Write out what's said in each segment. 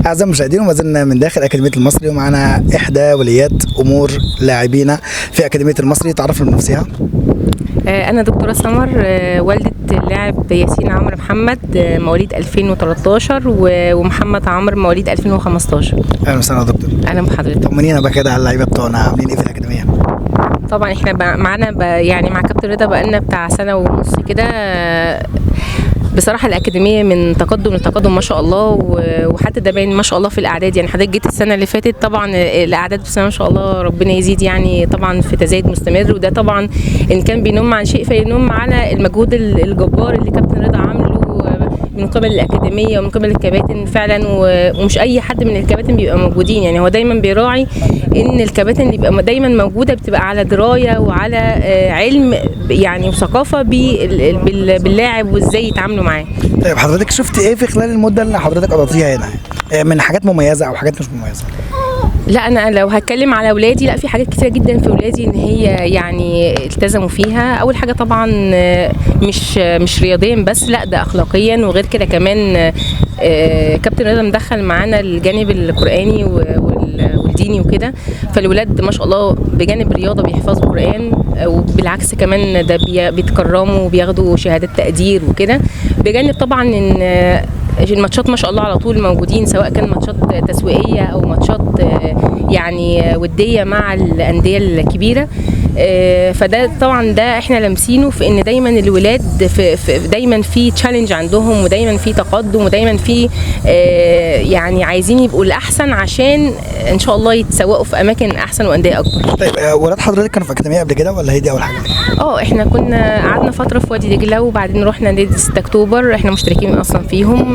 أعزائي المشاهدين، وما زلنا من داخل أكاديمية المصري، ومعنا إحدى وليات أمور لاعبينا في أكاديمية المصري. تعرفنا بنفسها. أنا دكتورة سمر، والدة اللاعب ياسين عمرو محمد، مواليد 2013، ومحمد عمرو مواليد 2015. أهلا وسهلا يا دكتور. أهلا بحضرتك. طمنينا بقى كده على اللعيبة بتوعنا، عاملين إيه في الأكاديمية؟ طبعا احنا معانا يعني مع كابتن رضا بقالنا بتاع سنة ونص كده. بصراحة الأكاديمية من تقدم لتقدم ما شاء الله، وحتى ده باين ما شاء الله في الأعداد. يعني حضرتك جيت السنة اللي فاتت، طبعا الأعداد بس ما شاء الله ربنا يزيد، يعني طبعا في تزايد مستمر. وده طبعا إن كان بينم عن شيء فينم على المجهود الجبار اللي كابتن رضا عامله من قبل الأكاديمية ومن قبل الكباتن فعلا. ومش أي حد من الكباتن بيبقى موجودين، يعني هو دايما بيراعي إن الكباتن اللي بيبقى دايما موجودة بتبقى على دراية وعلى علم يعني وثقافة باللاعب وإزاي يتعاملوا معاه. طيب حضرتك شفت إيه في خلال المدة اللي حضرتك قضيتيها هنا من حاجات مميزة أو حاجات مش مميزة؟ لا انا لو هتكلم على اولادي، لا في حاجات كتيرة جدا في اولادي ان هي يعني التزموا فيها. اول حاجة طبعا مش رياضيا بس، لا ده اخلاقيا، وغير كده كمان كابتن رضا مدخل معانا الجانب القراني والديني وكده. فالولاد ما شاء الله بجانب الرياضة بيحفظوا قران، وبالعكس كمان ده بيتكرموا وبياخدوا شهادات تقدير وكده. بجانب طبعا ان الماتشات ما شاء الله على طول موجودين، سواء كان ماتشات تسويقية او ماتشات يعني وديه مع الاندية الكبيرة. فده طبعا ده احنا لامسينه في ان دايما الولاد في دايما في challenge عندهم، ودايما في تقدم، ودايما في يعني عايزين يبقوا الاحسن عشان ان شاء الله يتسوقوا في اماكن احسن وانديه اكبر. طيب ولاد حضرتك كانوا في اكاديمية قبل كده ولا هي دي اول حاجة؟ احنا كنا قعدنا فترة في وادي دجله، وبعدين رحنا نادي 6 اكتوبر، احنا مشتركين اصلا فيهم،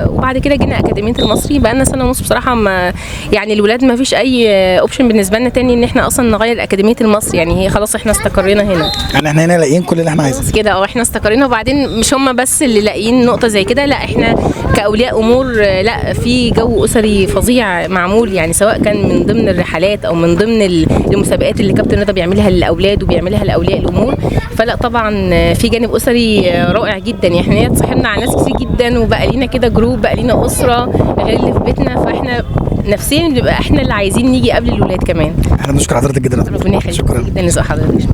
وبعد كده جينا اكاديمية المصري. بقالنا سنة ونص بصراحة، ما يعني الولاد ما فيش اي option بالنسبة لنا تاني ان احنا اصلا نغير اكاديمية المصري، يعني هي خلاص احنا استقرينا هنا. يعني احنا هنا لاقيين كل اللي احنا عايزينه كده. احنا استقرينا، وبعدين مش هم بس اللي لاقيين نقطة زي كده، لا احنا كاولياء امور لا في جو اسري فظيع معمول، يعني سواء كان من ضمن الرحلات او من ضمن المسابقات اللي كابتن رضا بيعملها للاولاد وبيعملها لاولياء الامور. فلا طبعا في جانب اسري رائع جدا. يعني احنا اتصاحبنا على ناس كتير جدا، وبقى لينا كده group، بقى لينا اسره غير اللي في بيتنا، فاحنا نفسيا بنبقى احنا اللي عايزين نيجي قبل الولاد كمان. احنا بنشكر حضرتك جدا. ربنا يخليك. شكرا جدا لذوق حضرتك.